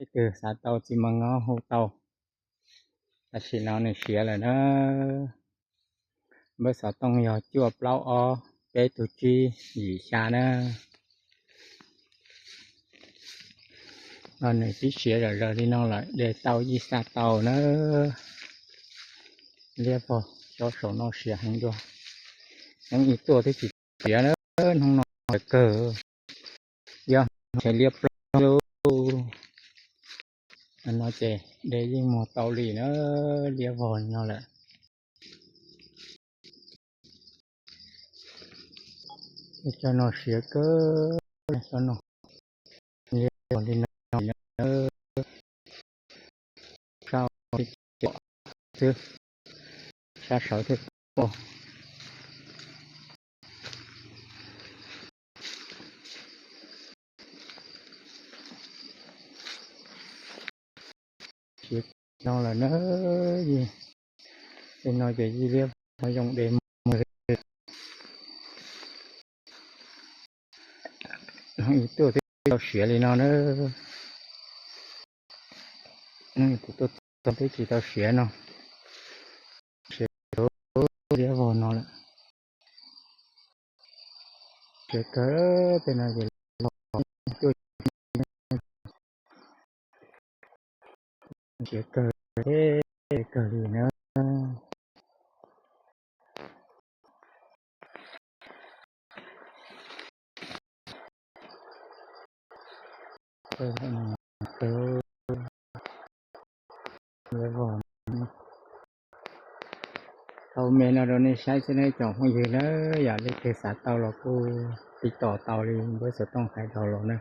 Leej twg xav tau txiv mos ngob hu tau. Tam sim no nws siav lawm na. Npawb xov tooj yog cuaj plaub ob peb tug tsib yim xya na. Nws pib siav zom zaws li no lawm, de tau yij xa tau na. Liab vog, cov saum no siav heev dua. Hnub ib tuaj twb tsis siav na, hnub no siav kawg. Yog hnub no ces liab ploog lauj. No ces de yeej muag tau li na, liab vog li no lawm. Cov no siav kawg, cov no liab vog li no na. Sab xwb, sab saud thiab. Siav no lawm na, yij, tej no ces yij liab vog zoo de muag. Hnub ib tuaj twb tsis tau siav li no na. Hnub ib tuaj twb tsis tau siav no. Siav liab vog no lawm. Siav kawg, tej no ces tuaj siav kawg, kawg li na. Thaum me no rau nej saib xwb na tsoom phooj ywg na, yog leej twg xav tau los kuj tiv tauj tau li npawb xov tooj hais dhau los na.